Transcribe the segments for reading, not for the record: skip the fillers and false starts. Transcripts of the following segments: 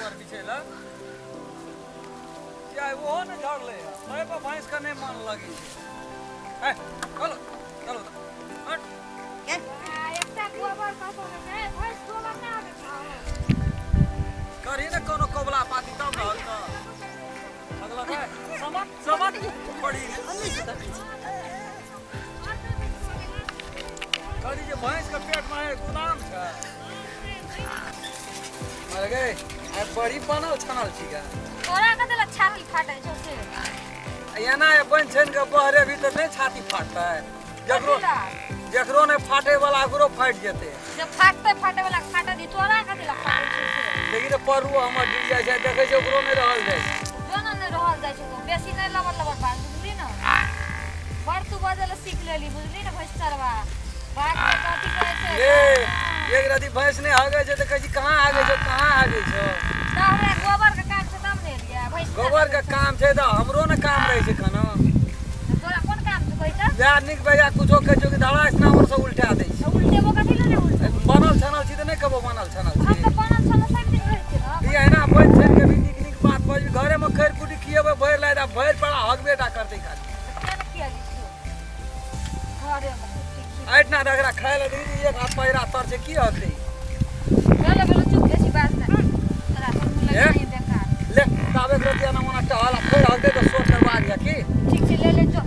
गोबर बिछै लए किया ओहो ने झड़लै है ताहि पर भैंस के नहि मन लगै छै। ए, चलो चलो हट। एकटा गोबर कतौ नहि, भैंस गोबर नहि आबै छौ। करही ने कोनो कबला पाती तब रहल तऽ अगला भाई समत समत पड़ी कहली जे भैंस के पेट में गुदाम छै। अरे गे, आइ बड़ी बनल छानल छी गे। तोरा कते ला छाती फाटै छौ से? एना जे बनि छानि के बहरे भी तऽ नहि छाती फाटतै। जकरो कथी ला? जकरो नहि फाटे वाला ओकरो फाटि जेतै। जब फाटतै फाटे वाला के फाटऽ दी, तोरा कथी ला फाटै छौ से? देखी तऽ परू हमर गिर जाइ छै, देखै छै ओकरो नहि रहल जाइ छै। जो ने नहि रहल जाइ छौ तो बेसी नहि लबर लबर बाज, बुझली ने? बड़ तू बजै लए सीख लेली, बुझली ने भैंसरवा? बात के कथी कहै छै? ए, एक रति भैंस नहि हगै छै तऽ कहै छी कहाँ हगै छौ, कहाँ हगै छौ? तऽ हमरा गोबर के काम छै तब ने एलियै भैंस। गोबर के काम छै तऽ हमरो ने काम रहै छै खाना। तोरा कोन काम छौ कहै तऽ? वएह नीक बेजा कुछो कहै छौ कि धड़ा स्नावर से उल्टा दै छै। तऽ उल्टेबो कथी लए नहि उल्टेबो? बनल छानल छी तऽ नहि कहबो बनल छानल हम छी। तऽ बनल छानल सब दिन रहै छियै ने। ई एना बनि छानि के भी नीक नीक बात बजबी, घरे मे खैर कुटी खिएबै भरि लाइत आ भरि पड़ा हगबे टा करतै खाली। तऽ किया ने खिया लै छियौ घरेमे कुट्टी खिया। एहिठिना तऽ एकरा खाय लए दही, एक हाथ पैरा तर छै की हगतै? चल गेलो, चुप, बेसी बात नहि। तोरा सब मुँह ए? लगाइए बेकार। ले ताबे एक रतिया ना ओना टहल आ फेर हगतै तऽ शोर करबा दिया की? ठीक छै, ले ले जो।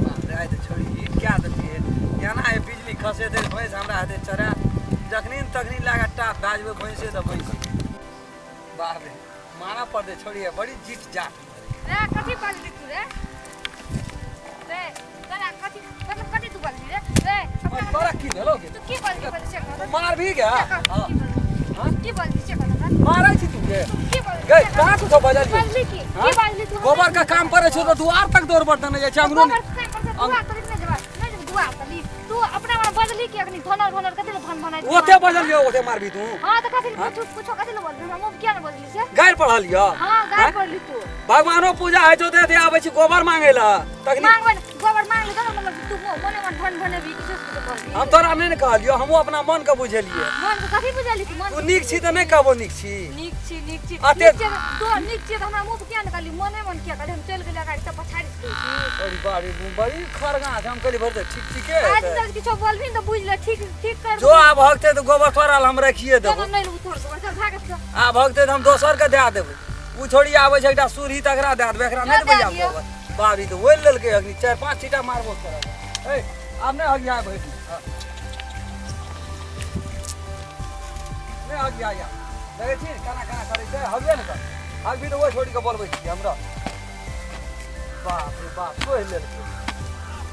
बाप रे, आइ तऽ छोड़ी हिट कए देलकै। एना हे बिजली खसेतै भैंस हमरा हेतै चरा जखनी ने तखनी लागत टाप भए जेबै भैंसे तऽ भैंसे। बाप रे, मारऽ पड़तै छोड़ी, बड़ी जीत जात। रे कथी बजली तू रे? रे तोरा कथी मतलब, कथी तू बजली रे? रे अपना तोरा की भेलौ गे? तू की बजली पहिले से कह। तू मार भी गया? से कह, तू हाँ। की बजली? हाँ? की बजली से कह हमरा। मारै छी तू गे? तू की बजली गई से कह। कहाँ कुछो बजलियौ? बजली की? हाँ? की बजली तू? गोबर के काम पड़ै छौ तऽ दुआर तक दौड़ बड़ देने जाइ छै अंगनो। गोबर के काम पर से दुआर तक नहि जेबा, नहि जेबा दुआर तक। तू अपना मन बजली की अखनी धनर धनर कथी ले भन भनाइ? ओते बजलियौ ओते मारबी तू? हां तऽ कथी ले कुछो कुछो कथी ले बजली? हमरा मुँह किया ने बजली से? गारि पढ़लियौ? हां, गारि आँय? पढ़ली तू। भगवानो पूजा होइ छौ तऽ आबै छी गोबर मांगै लए तखनी। मांगबै ने, गोबर मांग ले तऽ मतलब तू मने मन भन भनेबी, किछो से किछो कहबी। हम तोरा नहि ने कहलियौ, हमहूँ अपना मन के बुझेलियै। मन के कथी बुझेली तू मन? तू नीक छी तऽ नहि कहबो नीक छी। नीक छी, नीक छी। अते- नीक छियै तऽ- तू नीक छियै तऽ हमरा मुँह पर किया ने कहली? मने मन किया कहली? हम चलि गेलियै अगाड़ी तऽ पछाड़ि से कहै छी। अरे बाप रे, बड़ी खरगा छै। हम कहली भरि तऽ ठीक ठीके आज हेतै। तक किछो बोलबही ने तऽ बुझि ले, ठीक ठीक कर। जो आब हगतै तऽ गोबर तोरा लए हम राखिए देबो। चल, नहि तोड़ गोबर, चल भाग चल। आब हगतै तऽ हम दोसर के दए देबै। ओ छोड़ी आबै छै एकटा सूरी तकरा दए देबै, एकरा नहि जो देबै। दए आब दियौ। गोबर बाबरी तऽ ओहि लेलकै अग्नि 4-5 छीटा मारबो करब। ए, आब नहि हगिया भरि दिन। हँ। नहि हगिया या देखै छी केना केना करै छै, हगबे ने कर। हगबी तऽ ओहि छोड़ी के बोलबै छी हमरा। बाप रे बाप, सोहि लेलकै।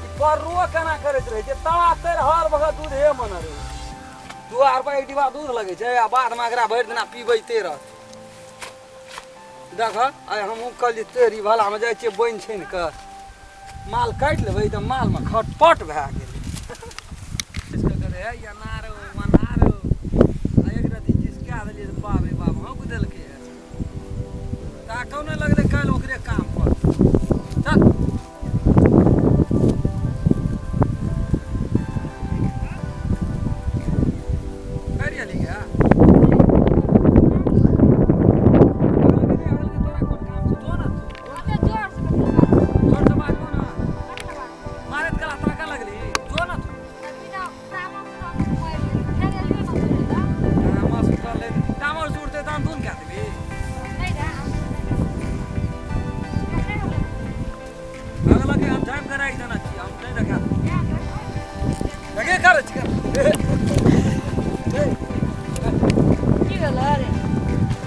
ई पर्रुओ केना करैत रहै छै तड़ा तर हर वक्त दूधे मन रहै। दुआर पर एक डिब्बा दूध लगै छै आ बादमे एकरा भरि दिना पीबैते रहत। देख, आइ हमहूँ कहलियै तेरी भलामे जाइ छियै बनि छानि कऽ माल काटि लेबै तऽ मालमे खटपट भए गेलै। हे अनार अनार आ एक रति जिसका देलियै तऽ बाप रे बाप हौंक देलकै। ताकौ नहि लगलै काल्हि ओकरे काम पर। चल करि एली गे। अगल के तोरा कोन काम छौ? जो ना तू। ओते जोर से कथी ले बाजै? जोर से बाजबो ना। कथी ले बाजै? मारैत कला ताकऽ लगली, जो ना तू। बिना तामस उठल मारि लेली। फेर एलियै ने सुनै लए। तामस उठल रहै, तामस उठतै तहन धुन कए देबही। नहि रे, हम नहि होलै। अगला के हम झाँपि कऽ राखि देने छी, हम नहि देखा देखे करै छी। की भेलै रे?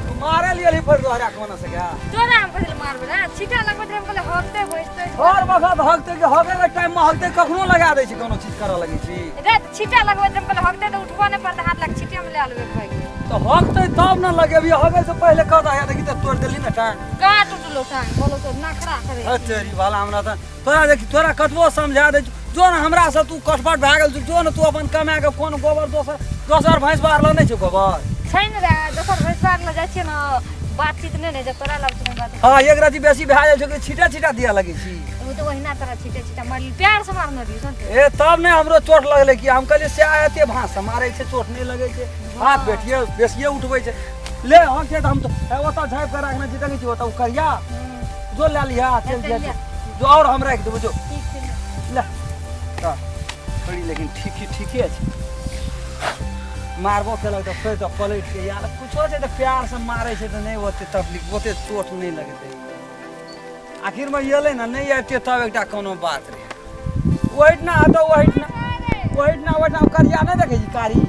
तू मारै लियली फेर दोहरा कोना से गया? तोरा हम कथी ले मारबै रे? छीटा लगबैत रहे, हम कहलियै हगतै बैसतै। हर वक्त हगतै कि हगै के टाइम में हगतै, कखनो लगा दै छी, कोनो चीज करऽ लगै छी। रे तऽ छीटा लगबैत रहे, हम कहलियै हगतै तऽ उठबो नहि पड़तै, हाथ लग छीटे मे लए लेबै भागि। तऽ हगतै तब ने लगेबी, हगै से पहिले कह दे देखी तऽ तोड़ि देली ने टांग। कहाँ टूटलो टांग? बोलो तो नखरा करे। हे तेरी भला, हमरा तऽ तोरा देखी तोरा कतबो समझा दै छी, जो ने हमरा से तू कटपट भए गेल छौ, जो ने तू अपन कमा के कोन गोबर दोसर दोसर भैंस बारल नहि छौ गोबर? छै ने रे, दोसर भैंस बार लए जाइ छियै ने, बातचीत नहि ने जब तोरा लग छै बात। हँ, एक रति बेसी भए जाइ छौ कि छीटा छीटा दिअ लगै छी। ओ तऽ ओहिना तोरा छीटे छीटा मारली, प्यार से मारने रहियो सुन। ए तब नहि हमरो चोट लगलै कि हम कहलियै से एते भाँस से मारै छै, चोट नहि लगै छै, हाथ बेटिए बेसिए उठबै छै। ले हक छै तऽ हम तऽ ओतऽ झाँपि कऽ राखने छी, देखै छी ओतऽ ओ करिया। जो लए लिहा, चलि जा। जो, आओर हम राखि देबो, जो। ठीक छै। ले तऽ छोड़ी, लेकिन ठीक ठीके छै। मारबो केलक तऽ फेर तऽ पलटि के यार कुछो छै तऽ प्यारसँ मारै छै तऽ नहि ओते तकलीफ, ओते चोट नहि लगतै। आखिरमे एलै ने, नहि आबितै तब एकटा कोनो बात रहै। ओहिठिना हेतौ, ओहिठिना, ओहिठिना, ओहिठिना। करिया नहि देखै छी? कारी।